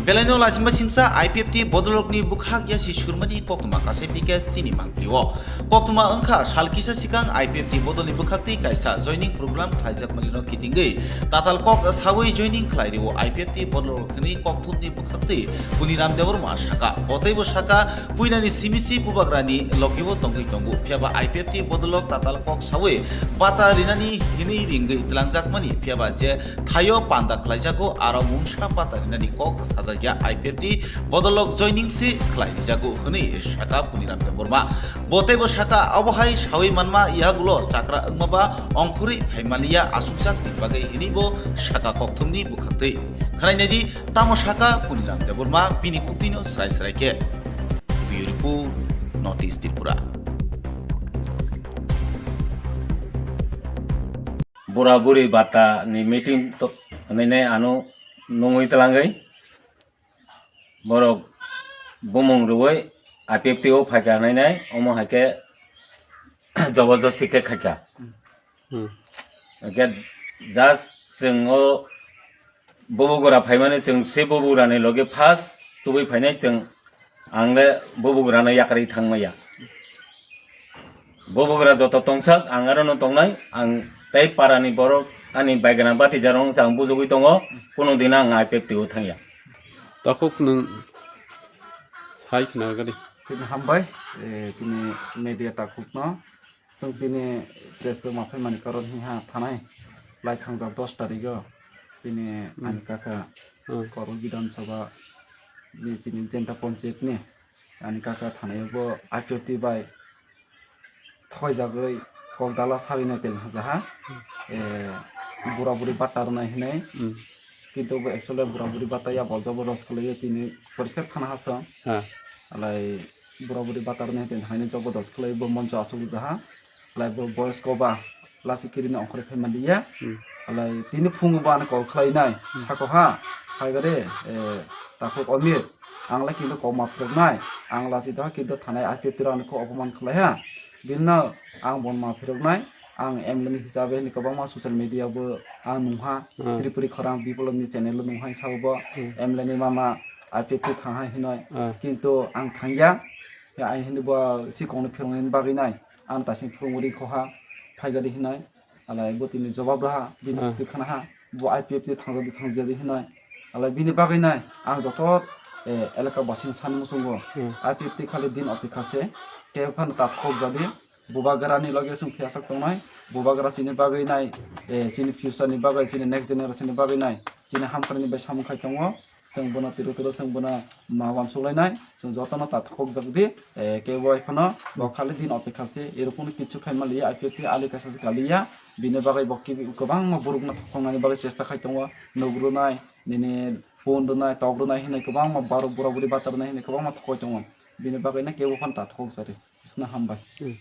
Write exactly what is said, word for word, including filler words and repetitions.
Belaino lachima singsa I P F T bodolrokni bwkhak yasi surmani koktwma kasai phikha chini mangpili-o. Koktwma wngkha sal kisa sikang I P F T bodolni bwkhaktwi kaisa joining program khlaijakmanino kitingwi tatal kok sawi joining khlai rio I P F T bodolrok hwnwi kokthumni bwkhaktwi Puniram Debbarma saka. Bo teibo saka, puilani simisi bubagrani logio tongwi tongo, phiyaba I P F T bodolrok tatal kok sawi bata rinani hinwi ringwi twlangjakmani, phiyaba je thaio panda khlaijago, aro mungsa pata rinani kok sajakya, I P F T bodolrok joining se khlai rijago hwnwi saka Puniram Debbarma. Bo teibo saka, abo hai sawi manma yagulo chakra wngmaba ongkhorwi phaimaliya achukjakni bagwi hwnwi bo saka kokthumni bwkhaktwi. Khwnainai di, tamo saka Puniram Debbarma bini kuktwino srai srai khe. Bureau Report, North East Tripura. Bura buri bata ni meeting to nene ano nungwi talangwi borok bumung rwui I P F T o phaikha nainai omo haikhe jobojosti khe khaikha. Hmm. Hwnkhe just chwng o bubugura phaimani chwng se bubugurani loge first tubui phainai chwng ang le bubugurano yakarwi thangmaya. Bubugura joto tongsak ang arono tongnai, ang tei parani borok ani bai gwnang batijarok wngsa ang bujugwi tongo, kunu dino ang I P F T o thangya. Takhuk nwng sai khna gadi. Tini hambai, eh, chini media takhukno. Chwng tini press o ma phaimani karon hinkha thanai lai thangjak dos tarikh o chini Hmm. ani kaka Hmm. Kormo Bidhan Sabha ni chini Jenta Panchayat ni ani kaka thanai o bo I P F T bai thoijagwi kok dala sawi nai tel hajaha. Hmm. Eh, bura buri batta rwnai hinwi. Hmm. Kintu bo actually bura buri batta ya bo jobo dos khlaiwi tini poriskar khana hasong. Ha. Alai bura buri batar ni tini haino jobo dos khlai bo moncho asuk jaha. Alai bo boyos koba lasi kiri no ongkhorwi phai manliya. Hmm. Alai tini phungo bo ano call khlai nai. Hmm. Sako ha, hai gare, eh, takhuk Omir. Ang lai kintu kok ma phirok nai. Ang lasi doha kintu thanai I P F T rok ano kok opoman khlai ha. Bini no ang bon ma phirok nai. Ang M L A ni hisabe ni kwbangma social media bo ang nungha, Hmm. Tripuri khorang Biplab ni channel o nungha sabo bo Hmm. M L A ni mama I P F T thang hai hinoi. Hmm. Kintu ang thangya, ya ai hinwi bo sikong no phirong ni bagwi nai, ang tasing phirong ri khoha, phaigadi hinoi, alai bo tini jawab raha, bini Hmm. twi khana ha, bo I P F T thangjadi thangjadi hinoi, alai bini bagwi nai, ang joto, eh, elaka basing sani muchungo, Hmm. I P F T khali din opekha se, tei phano takhok jadi, Bubagra ni loge chwng phiyasak tongnai. Bubagra chini bagwi nai, eh, chini future ni bagwi, chini next generation ni bagwi nai, chini hamkrai ni bai samung khai tongo. Chwng bono tiro tiro chwng bono ma uansuk lainai. Chwng jotono ta thokjak di, eh, kebo bai phano bo khali din opekha se. Erokno kichu khai maliya, I P F T ali kaisa se kaliya. Bini bagwi bo kibi-, kwbangma borokno thokhoknani bagwi chesta khai tongo. Nugrwnai, nini pon rwnai, tok rwnai hinwi kwbangma borok bura buri batar rwnai hinwi kwbangma thokoi tongo. Bini bagwi no kebo phano ta thokjak di. Bisna hambai. Hmm.